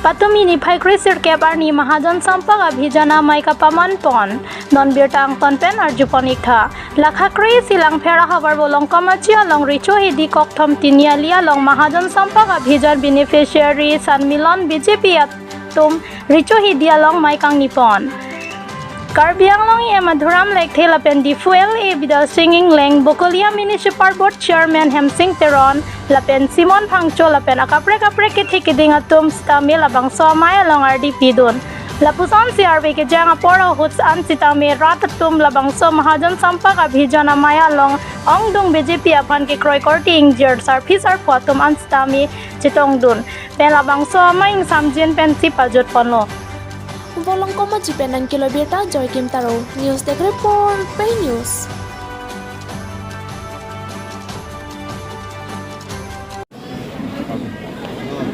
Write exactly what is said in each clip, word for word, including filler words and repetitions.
Patumi niphai kre sirkep arni Mahajan Sampark Abhijan amei kapaman pon. Non birta angton pen arjupon iktha. Lakha kre isi Langpher ahavar Volongkom Aji along Richo Hidi Kokthom Tiniali along Mahajan Sampark Abhijan Beneficiary Sanmilon B J P atum Richo Hidi along mei kangni pon. Karbi Anglong E M Madhuram Lekthe lapen Diphu L A Bidya Sing Engleng, Bokolia Municipal Board Chairman Hemsing Teron, lapen Simon Phangcho lapen akaprek kaprek kethe keding atum sitame labangso amei along ardi pidun. Lapuson si arve kejang apor ahut an sitame rat atum labangso Mahajan Sampark Abhijan amei along ongdung B J P aphan kekroi korte ingjir sarpi sarpo atum an sitame chetongdun pen labangso amei ingsamjin pensi pajut ponlo. Volongkom Aji pen nangkelo birta Joykim Taro, News Desk Report, Pei News.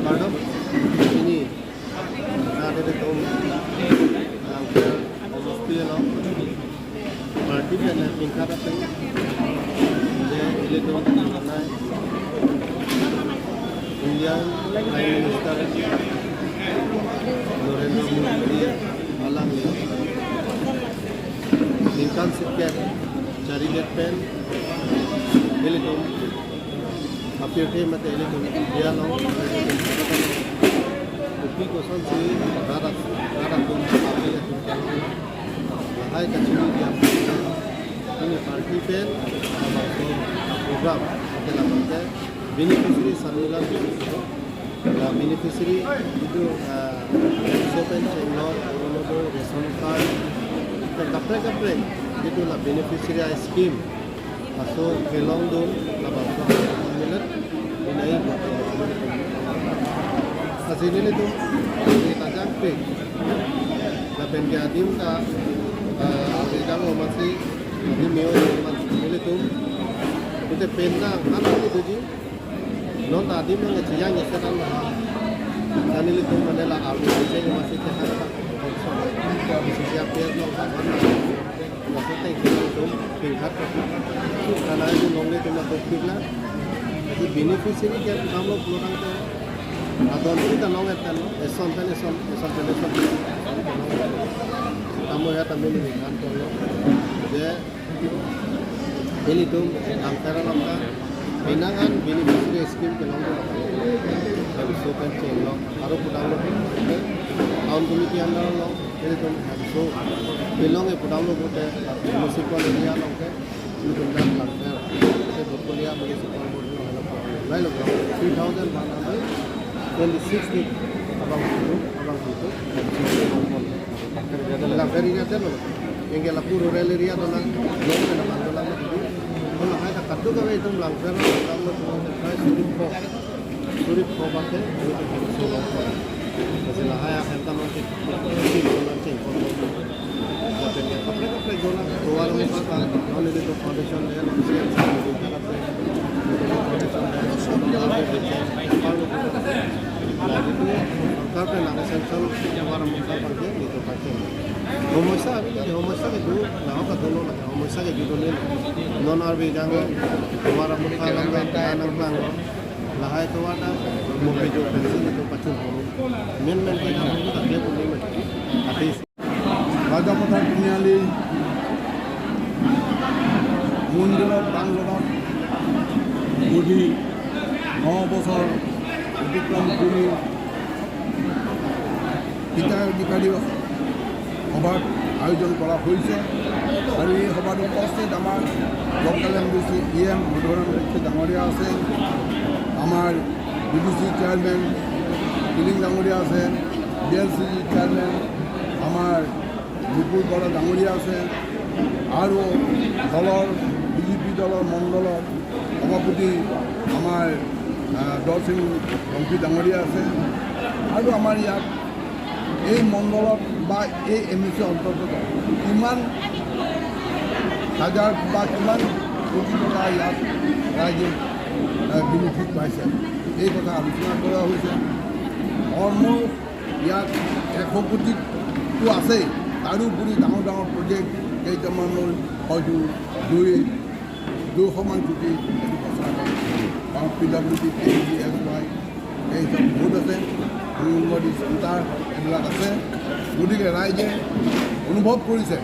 Pardon? Ini, ada di tom, Langpher, Homosti lo. Party pen nangpingkhat ateng. Je ilitum nang Indian Prime Minister Narendra Modi alam ni ningkan sirkep charidet pen ilitum apirthe mate ilitum India along kopi kosonsi rat atum, rat atum, lahai kachini dia. Ini party pen, labangso program, ate labangso beneficiary Sanmilon beneficiary. La beneficiary itu, ah, so pen chenglok, oro ration card, te kaprek kaprek, itu la beneficiary scheme. Laso kelongdun, labangso milet, ini ai buat. Lasi nelitum, ini tajak pe. Lapen ke adim ta, eh, abe jang lo masi, adim meo lo masi nelitum. Ute penang, kan itu ji. Non ta adim nang kecil yang nyesetan lah. Kan nelitum mana la abe jang lo masi cekar ta. Bisa siap ya, lo kawan. Laso ateng si nelitum pingkhat. Karena itu longle itu na topik la. Jadi beneficiary ke pudamlo pulo tangte. Adon kita long etan lo. Eson kan eson, eson kan eson. Tamo ya tame ni kan lo. Je, ilitum Langpher along ta. Penang an beneficiary scheme kelong lo. Jadi so kan chenglok. Aro pudamlo. Town committee under lo. Ilitum so kelong e pudamlo pute municipal area along ke ilitum dan Langpher. Ilitum Bokolia municipal board along hello. Lailo two thousand one hundred twenty-six ni abang itu, abang itu. Langpher area lo. Yang ke lapu rural area dolang, yang ke lapu dolang itu. Kalau hai tak kadu kami itu Langpher dolang lo tuh, suri pho. Suri pho bate, itu solo. Kasi lahai akan taman ke, itu dolang ceng. Lapen ya, kaprek kaprek dolang, Tovar Mukha ta, non ilitum foundation de, non C M C foundation de, foundation de, Tovar Mukha abang ke, itu pakai. Homosa abang ke, homosa ke dolo, lahai ka dolo, homosa ke dolo. Non arve jang, Tovar Mukha abang ke, nang abang. Lahai tovar ta, mo pejo pensi itu pachun. Men men ke, nang abang ke, Rajapathar Tiniali মণ্ডলৰ প্ৰাংগণত আজি ন বছৰ অতিক্ৰম কৰি হিতাধিকাৰী সভাৰ আয়োজন কৰা হৈছে। আৰু এই সভাত উপস্থিত আমাৰ local M D C E M Madhuram Rakshi ডাঙৰীয়া আছে, আমাৰ B D C chairman Piling ডাঙৰীয়া আছে, বি এল চি চেয়াৰমেন আমাৰ বিপুল বৰা ডাঙৰীয়া আছে আৰু দলৰ, বি জে পি দলৰ মণ্ডলৰ সভাপতি আমাৰ, আহ, দৰসিং ৰংপি ডাঙৰীয়া আছে আৰু আমাৰ ইয়াত এই মণ্ডলত বা এই এম ই চি অন্তৰ্গত কিমান হাজাৰ বা কিমান কোটি টকা ইয়াত ৰাইজে, আহ, বেনিফিট পাইছে, এই কথা আলোচনা কৰা হৈছে। অলমষ্ট ইয়াত এশ কোটিটো আছেই, তাৰোপৰি ডাঙৰ ডাঙৰ প্ৰজেক্ট কেইটামানৰ হয়তো দুই, দুশমান কোটি এইটো খৰচ হ'ব। কাৰণ P W D, K D S Y, এই চব বহুত আছে। অংগনবাদী চেণ্টাৰ এইবিলাক আছে। গতিকে ৰাইজে অনুভৱ কৰিছে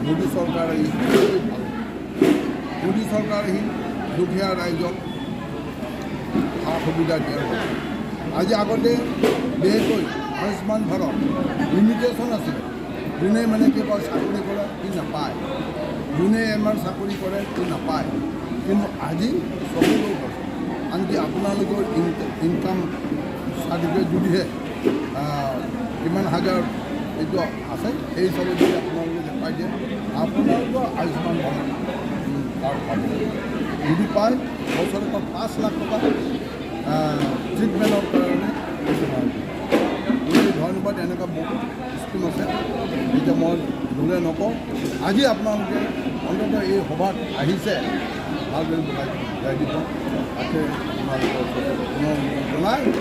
মোদী চৰকাৰ আহি খুবেই ভাল। মোদী চৰকাৰ আহি দুখীয়া ৰাইজক সা সুবিধা দিয়াৰ কথা। আজি আগতে বিশেষকৈ আয়ুষ্মান ভাৰত লিমিটেশ্যন আছিলে। যোনে মানে কেৱল চাকৰি কৰে, সি নাপায়। যোনে এম আৰ চাকৰি কৰে, সি নাপায়। কিন্তু আজি সকলো পাইছে। আনকি আপোনালোকৰ ইন-, ইনকাম চাৰ্টিফিকেট যদিহে, আহ, কিমান হাজাৰ এইটো আছে, সেই হিচাপে যদি আপোনালোকে দেখাই দিয়ে, আপোনালোকৰ আয়ুষ্মান ভাৰত, উম, কাৰ্ড পাব। যদি পায়, বছৰেকত পাঁচ লাখ টকা, আহ, ট্ৰিটমেণ্টৰ কাৰণে আয়ুষ্মান। গতিকে ধন্যবাদ, এনেকুৱা বহুত স্কিম আছে। এতিয়া মই দূৰে নকওঁ, আজি আপোনালোকে অন্ততঃ এই সভাত আহিছে, ভালদৰে বুজাই, বুজাই দিব। তাকে আপোনালোকৰ ওচৰত পুনৰ অনুৰোধ জনাই